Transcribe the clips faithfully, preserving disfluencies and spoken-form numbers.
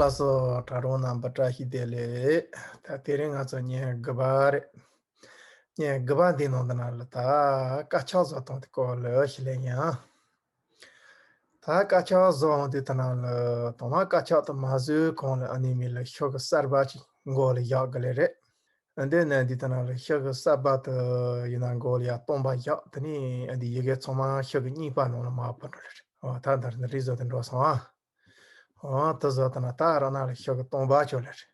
ལགས་སོ། དྲ་གྲོགས་རྣམ་པ་བཀྲ་ཤིས་བདེ་ལེགས། ད་དེ་རིང་ང་ཚོ་ཉིན་དགུ་པ་རེད། ཉིན་དགུ་པ་འདིའི་ནང་དུ་ན་ལ་ད་དཀར་ཆག་བཟོ་སྟངས་དེ་སྐོར་ལ་ཞུ་ལེ་ཡིན། ད་དཀར་ཆག་བཟོ་འོང་དུས་དུ་ན་ལ་དང་མ་དཀར་ཆག་དུ་མ་བཟོས་གོང་ལ་ཨ་ནི་མི་ལ་ཤོག་གི་གསར་པ་ཅིག་མགོ་ལ་བཞག་གི་ལེ་རེད། འདི་ནས་འདི་ལྟ་ན་ལ་ཤོག་གི་གསར་པ་དུ་ཡིན་ན་མགོ་ལ་ཡ་སྟོང་པ་བཞག་དེ་ནས་འདི་ཡི་གེ་ཚང་མ་ཤོག་གི་གཉིས་པ་ནང་ལ་མ་བུད་འགྲོ་ལེ་རེད། འོ་ད་འདིར་འདི་རིགས་བཟོ་དུ་འགྲོ་སོང་ཨ། འོ་དུ་བཟོ་དུ་ན་ད་ར་ན་ལ་ཤོག་གི་སྟོང་པ་ཆོ་ལེ་རེད།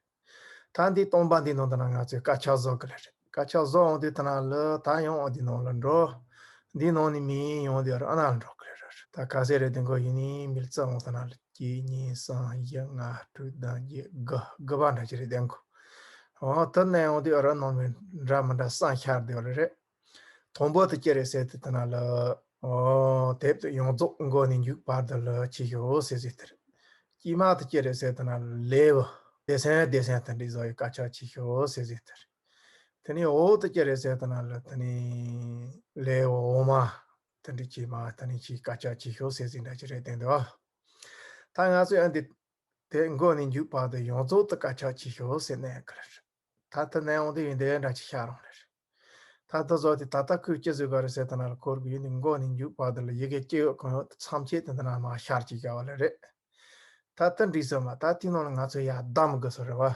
ད་འདི་སྟོང་པ་འདི་ནང་དུ་ན་ང་ཚོས་དཀར་ཆག་བཟོ་གི་ལེ་རེད། དཀར་ཆག་བཟོ་འོང་དུས་དུ་ན་ལ་ད་ཡང་འོ་འདི་ནང་ལ་འགྲོ། འདི་ནང་ནས་མི་ཡོང་དུས་ར་ན་ལ་འགྲོ་གི་ལེ་རེད། ད་ག་ཚད་རེད་དེ་མགོ་ཡིན་ནི་མི་ལ་རྩ་འོང་དུ་ན་ལ་གཅིག་གཉིས་གསུམ་བཞི་ལྔ་དྲུག་བདུན་བརྒྱད་དགུ་དགུ་པ་འདྲ་ཅི་རེད་དེ་མགོ། འོ་དུ་ནས་འོང་དུས་ར་ནང་མི་འདྲ་མི་འདྲ་གསུམ་ཤར་དུ་ཡོད་ལེ་རེད། དང་པོ་དུ་ཅི་རེད་ཟེར་དུས་དུ་ན་ལ། འོ་དེབ་དུ་ཡོངས་རྫོགས་མགོ་ནས་མཇུག་བར་དུ་ལ་ཅི་ཤོག་ཟེར་ཟེར་དེ་རེད། དཀྱིལ་མ་དུ་ཅི་རེད་ཟེར་དུ་ན་ལ་ལེའུ་སྡེ་ཚན་སྡེ་ཚན་དུ་འདྲི་བཟོ་ཡི་དཀར་ཆག་ཅི་ཤོག་ཟེར་ཟེར་དེ་རེད། དེ་ནས་འོག་དུ་ཅི་རེད་ཟེར་དུ་ན་ལ་དེ་ནས་ལེའུ་འོག་མ་དུ་འདྲི་ཅི་མ་དེ་ནས་ཅི་དཀར་ཆག་ཅི་ཤོག་ཟེར་ཟེར་འདྲ་ཅི་རེད་དེ་འདུག་ད་ང་ཚོས་ཨ་འདི་དེ་མགོ་ནས་མཇུག་བར་དུ་ཡོངས་རྫོགས་དུ་དཀར་ཆག་ཅི་ཤོག་ཟེར་ནས་གི་རེད། ད་ལྟ་ནས་འོང་དུས་ཡིན་དེ་འདྲ་ཅིག་ཤར་འོང་ལེ་རེད། ད་ལྟ་བཟོ་དེ་ད་ལྟ་ཁོས་ཅི་བཟོས་ག་རེད་ཟེར་དུ་ན་ལ་ཁོར་གི་ཡུལ་ནི་མགོ་ནས་མཇུག་བར་དུ་ལ་ཡི་གེ་ཅི་ཡོད་གང་ཡོད་དུ་མཚམས་ཆད་དུ་འདི་ན་མ་ཤར་ཅིག་བྱ་བ་ལེ་རེད། ད་ལྟ་འདྲིས་སོ་མ་ད་དེ་ནང་ལ་ང་ཚོ་ཡར་བདམས་དགོས་སོ་རེད་བ།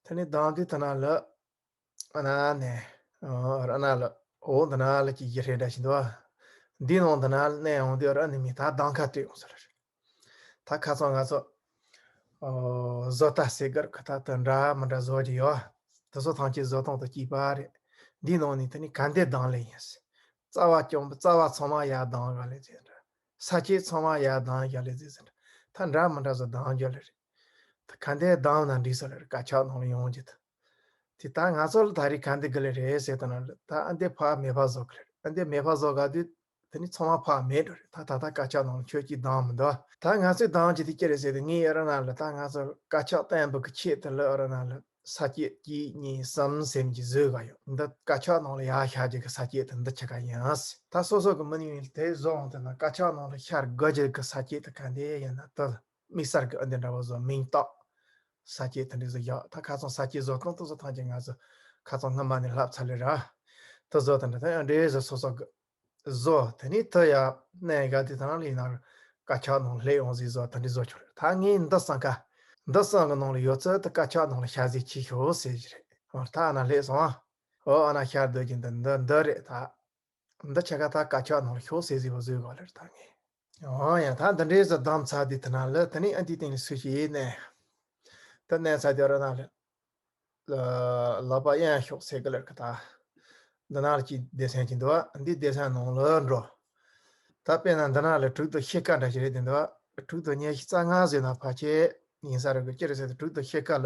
དེ་ནས་བདམས་དུས་དུ་ན་ལ་ཨ་ན་ནས་ཨ་ན་ལ་འོ་འདི་ན་ལ་ཅིག་ཡི་རེད་འདྲ་ཞིག་འདུག་བ། འདི་ནང་དུ་ན་ལ་གནས་འོང་དུས་ར་ནི་མི་ད་བདམས་ཁ་སྤྲད་འོང་སོ་རེད། ད་ཁ་སང་ང་ཚོ་ཨོ་བཟོ་ལྟ་ཟེར་གར་ཁ་ད་དུ་འདྲ་མི་འདྲ་བཟོ་རྒྱུ་ཡོད། དེ་ཚོ་ཐམས་ཅད་བཟོ་སྟངས་དང་གཅིག་པ་རེད། འདི་ནང་ནས་དེ་ནི་ག་འདྲ་བདམས་ལེ་ཡིན། རྩ་བ་སྐྱོང་རྩ་བ་ཚང་མ་ཡར་བདམས་ག་ལེ་ཟེར་འདྲ། ས་བཅད་ཚང་མ་ཡར་བདམས་ག་ལེ་ཟེར་ཟེར་འདྲ། ད་འདྲ་མི་འདྲ་བཟོ་བདམས་རྒྱུ་ལེ་རེད། ད་ག་འདྲ་བདམས་ན་འགྲིག་སོ་ལེ་རེད། དཀར་ཆག་ནང་ལ་ཡོང་རྒྱུ་ད། དེ་ད་ང་ཚོ་ལ་ད་རེས་ག་འདྲ་གི་ལེ་རེད་ཟེར་ད་ན་ལེ་ད་ཨ་འདྲ་ཕར་མེད་པ་བཟོ་གི་ལེ་རེད། ཨ་འདྲ་མེད་པ་བཟོ་ག་དུས། དེ་ནི་ཚང་མ་ཕར་མེད་འགྲོ་རེད། ད་ད་ལྟ་དཀར་ཆག་ནང་ལ་ཁྱོད་ཀྱིས་བདམས་མི་འདུག་ད་ང་ཚོས་བདམས་ཀྱི་དེ་ཅི་རེད་ཟེར་ཏེ་ངས་ཨ་ར་ན་ལ་ད་ང་ཚོ་དཀར་ཆག་བསྟན་པ་གི་ཆེད་དུ་ལ་ཨ་ར་ན་ལ་ས་བཅད་གཅིག་གཉིས་གསུམ་ཟེར་གྱི་བཟོས་ག་ཡོད། འདི་དཀར་ཆག་ནང་ལ་ཡར་ཤར་རྒྱུ་གི་ས་བཅད་དེ་འདི་ཆ་ག་ཡིན་ཨ་ཟེར། ད་སོ་སོ་གི་མི་ནི་དེ་བཟོ་འོང་དེ་ན་དཀར་ཆག་ནང་ལ་ཤར་དགོས་རྒྱུ་གི་ས་བཅད་དེ་ག་འདྲ་ཡིན་ན་དེ་དམིགས་བསལ་གི་ཨ་འདི་འདྲ་བ་བཟོ་མིང་བཏགས། ས་བཅད་དེ་འདྲ་བཟོ་ཡག་ད་ཁ་སང་ས་བཅད་བཟོ་སྟངས་དེ་ཚོ་ཐམས་ཅད་ང་ཚོ་ཁ་སང་སྔ་མ་ནས་བསླབ་ཚར་ལེ་ར། དེ་བཟོ་དེ་འདྲ་ད་ཡང་འདྲ་བཟོ་སོ་སོ་གི་བཟོ། དེ་ནས་ཐུ་ཡ་གནས་ག་དེ་དང་ལ་ཡིན་ན་དཀར་ཆག་ནང་སླེབས་ཡོང་ཟིག་བཟོ་དེ་འདྲ་བཟོ་ཆོག་རེད། ད་ངས་འདི་སང་ཀ་འདི་སང་གི་ནང་ལ་ཡོད་ཚད་དེ་དཀར་ཆག་ནང་ལ་ཤར་ཟིག་ཅིག་ཤོག་ཟེར་གྱི་རེད། འོ་ད་ཨ་ན་སླེབས་སོང་ཨ། འོ་ཨ་ན་ཤར་སྡོད་ཀྱི་འདི་འདི་འདི་རེད་ད། འདི་ཆ་ག་ད་དཀར་ཆག་ནང་ལ་ཤོག་ཟེར་ཟིག་བ་བཟོས་ག་ལེར་ད་ངས། འོ་ཡ་ད་འདི་འདྲའི་བཟོ་བདམས་ཚར་དུས་དེ་ན་ལ་དེ་ནས་ཨ་འདི་སྟེང་ལ་སུ་ཞིག་ཡིན་ནས། ད་གནས་ཚར་དུས་ར་ན་ལ། ལག་པ་གཡས་ཤོག་ཟེར་གི་ལེར་གི་ད། འདི་ན་ལ་ཅིག་སྡེ་ཚན་ཅིག་འདུག་བ། འདི་སྡེ་ཚན་ནང་ལ་འགྲོ། ད་དཔེར་ན་འདི་ན་ལ་དྲུག་ཏུ་ཤེལ་དཀར་འདྲ་ཞིག་རེད་དེ་འདུག་བ། དྲུག་ཏུ་ཉི་ཤུ་རྩ་ལྔ་ཟེར་ན་ཕལ་ཆེར་ཡིན་ས་རེད་གི་ཅི་རེད་ཟེར་ཏེ་དྲུག་ཏུ་ཤེལ་དཀར་ལ་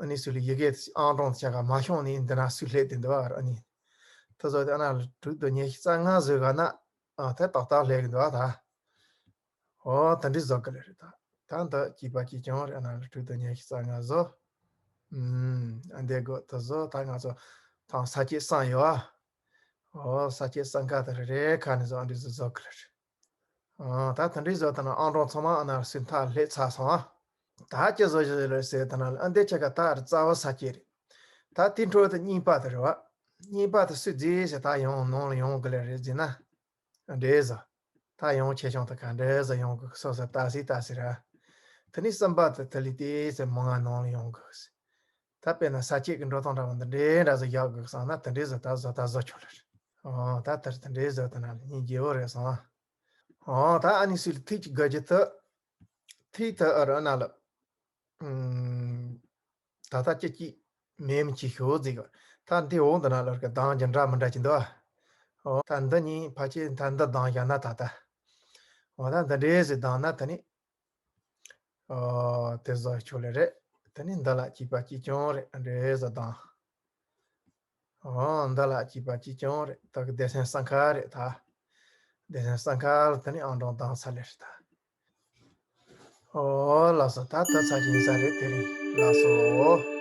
ཨ་ནི་སུ་ལ་ཡི་གེ་ཨང་གྲངས་ཆ་ག་མ་ཤོང་ནི་འདི་ན་སུ་སླེབས་དེ་འདུག་བ་ཨ་ནི། ད་བཟོ་དེ་ཨ་ན་ལ་དྲུག་ཏུ་ཉི་ཤུ་རྩ་ལྔ་ཟེར་ག་ན་ཨ་ད་ཏག་ཏག་སླེབས་གི་འདུག་བ་ད། ཨོ་ད་འདྲི་བཟོ་གི་ལེ་རེད་ད། ད་འདི་གཅིག་པ་གཅིག་རྐྱང་རེད། ཨ་ན་ལ་དྲུག་ཏུ་ཉི་ཤུ་རྩ་ལྔ་བཟོ། ཨུམ། ཨ་འདི་དགོས་ད་བཟོ་ད་ང་ཚོ་ཐང་ས་བཅད་གསུམ་ཡོད་ཨ། ཨོ་ས་བཅད་གསུམ་ཀ་ད་རེ་རེ་ཁ་ནས་བཟོ་ཨ་འདྲི་བཟོ་བཟོ་གི་ལེ་རེད། ཨོ་ད་ད་འདྲི་བཟོ་ད་ན་ཨང་གྲངས་ཚང་མ་ཨ་ན་ལ་སུ་མཐའ་སླེབས་ཚར་སོང་ཨ། ད་ཅི་བཟོ་བཞིན་ལེ་ཟེར་ད་ན་ལ་ཨ་འདི་ཆ་ག་ད་རེ་རྩ་བ་ས་བཅད་རེད། ད་དེ་འཕྲོ་དུ་གཉིས་པ་དུ་རེད་བ། གཉིས་པ་དུ་སུ་རྫི་ཟེར་ད་ཡོང་ནང་ལ་ཡོང་གི་ལེ་རེད་ཟེར་ན། འདྲེས་ཟ། ད་ཡང་ཆེ་ཆུང་དུ་ག་འདྲེས་ཟ་ཡོང་གི་སོ་སོ་ལྟ་སི་ལྟ་སི་ར། དེ་ནི་གསུམ་པ་དུ་དེ་ལི་ཏི་ཟེར་མང་ང་ནང་ལ་ཡོང་གི། ད་དཔེར་ན་ས་བཅད་ཀྱི་འགྲོ་སྟངས་འདྲ་བ་འདི་འདྲེ་འདྲ་ཟ་ཡག་གི་བསམ་ན་དེ་འདྲེ་ཟ་ད་ཟ་ད་ཟ་ཆོག་ལེར། ཨོ་ད་དེར་དེ་འདྲེ་ཟ་དེ་ན་ལ་སྙིང་རྗེ་བོ་རེད་སོང་ཨ། ཨོ་ད་ཨ་ནི་སུ་ལ་ཐིག་ཅིག་དགའ་རྒྱུ་དུ། ཐིག་དུ་ཨ་ར་ན་ལ། ད་ལྟ་ཅི་ཅི་མེད་མི་ཅི་ཤོད་ཟིག་ད་འདི་འོག་འདི་ན་ལར་གི་གདངས་ཀྱི་འདྲ་མི་འདྲ་ཅི་འདུག་ཨོ་ད་འདི་གཉིས་ཕལ་ཆེར་ད་འདི་གདངས་བཞག་ན་ད་ལྟ། འོ་ད་འདི་འདྲའི་ཟིག་གདངས་ན་ད་ནི། ཨོ་དེ་བཟོ་ཆོག་ལེ་རེད། ད་ནི་འདི་ལ་གཅིག་པ་གཅིག་རྐྱང་རེད་འདྲའི་ཟིག་གདངས། ཨོ་འདི་ལ་གཅིག་པ་གཅིག་རྐྱང་རེད། ད་གི་སྡེ་ཚན་གསང་ཁ་རེད་ད། སྡེ་ཚན་གསང་ཁ་ལ་ད་ནི་ཨང་གྲངས་གདངས་ས་ལེ་རེད་ད། ཨོ་ལགས་སོ། ད་ད་ཚ་ཞིང་ས་རེད་དེ་རིང་ལགས་སོ།